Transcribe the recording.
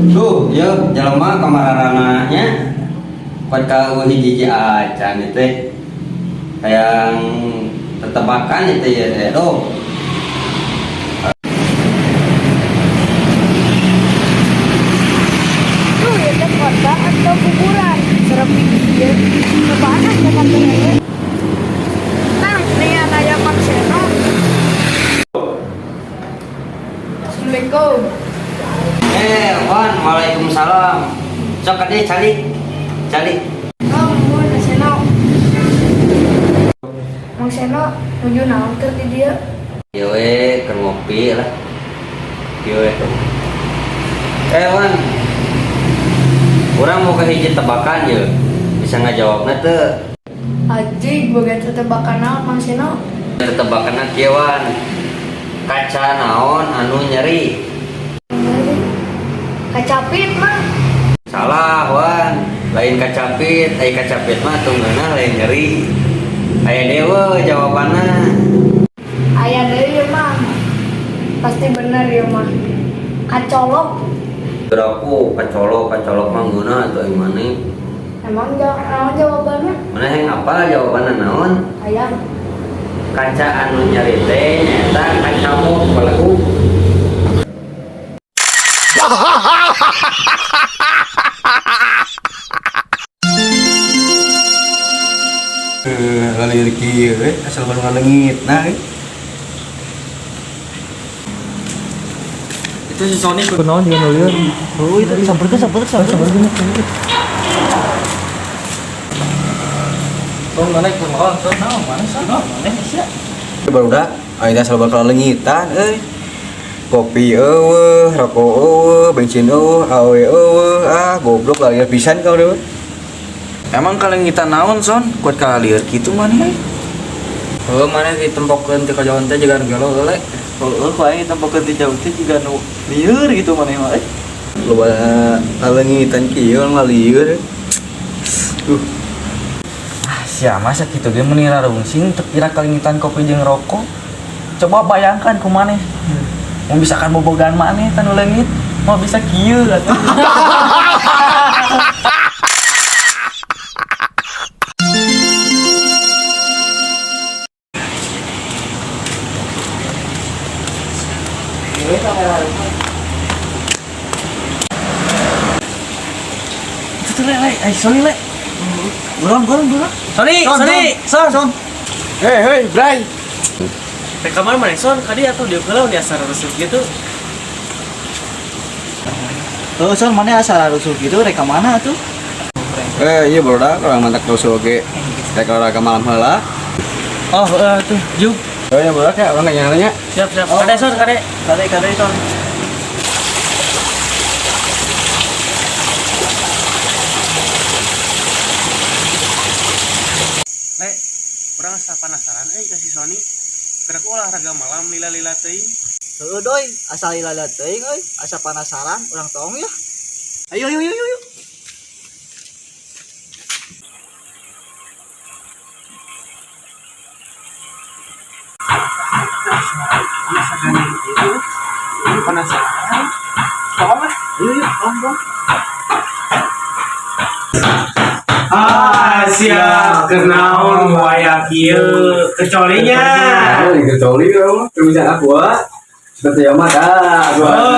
Tuh, ya jelema kamarana nya. Kuat ka hiji acan itu teh. Hayang tetebakan itu ya teh. Duh. Tuh ya teh kota atau kuburan. Serem ieu. Cobaan ah ke kantor RW. Nah, nih aya Mang Seno. Assalamualaikum. Eh, Wan, waalaikumsalam. Sok kadieu calik. Calik. Oh, mun Seno. Mang Seno nuju naon keur di dieu? Ieu we keur ngopi lah. Ieu we. Eh, Wan. Urang mau ke hiji tebakan ye. Bisa ngajawabna teu? Anjing, boga tebakan naon Mang Seno? Tebakanna kieu, Wan. Kaca naon anu nyeri? Kacapit, Mang. Salah, Wan. Lain kacapit, ai kacapit mah tunggeuna lain nyeri. Aya deui jawabanna. Aya deui ya, Mang. Pasti bener ya, mah. Kacolok. Geraku kacolok, kacolok mah ngeunah atuh aing maneh. Emang naon jawabannya? Maneh yang apa jawabanna naon? Ayam. Kaca anu nyeri teh nyaeta kacamuk balagu. Eh, lalu kieu we asal baru ngaleungit nah eh. Itu si Sony. Kunaon juga nulieur. Oh, itu samperkeun, samperkeun, samperkeun. Oh, mana kunaon? Son naon mana son? Mana sia? Barudak aing teh asal bakal leungitan euy. Kopi eueuh, rokok eueuh, bensin eueuh, awe eueuh, ah goblok lagi pisan kau deh. Emang kaleungitan naon, Son? Kuat kalieur kitu maneh. Heuh, mana ditempokeun ti kajauhan teh jiga nu gelo le. Heeh, ku aing ditempokeun ti jauh teh jiga nu lieur gitu maneh mah eh. Loba kaleungitan kieu ngalieur. Ah, sia masa kitu ge meuni rarungsing teu kira kaleungitan kopi jeung rokok. Coba bayangkan ku maneh. Mun misalkan bobogan maneh tah nu leungit, mah bisa kieu atuh. Itu tuh le, le, eh Sony le. Buruan, buruan, buruan. Sony, Sony, Son, Son. Hei, hei, Bray. Rek kamar mana son kadi atuh dieu heula di asar resep gitu. Oh, Son, mana asal rusuh gitu rek ka mana tuh? Eh, iya barudak orang mantak terus oge. Rek olahraga malam heula. Oh, heeh tuh, juk. Oh ya barudak ya, urang nanya. Siap, siap. Kade son, kade. Kade, kade, Son. Le, urang asa penasaran euy ka si Sony. Keur aku olahraga malam lila-lila teuing. Heeh, doi, asal lila teuing euy, asa penasaran urang tong ya. Ayo, ayo, ayo, ayo. Ini penasaran. Tolong lah. Ayo, ayo, tolong, tolong. Ah, siap. Kenaon waya kieu kecualinya. Oh, kecuali kamu bisa aku ah. Seperti yang mata, gua.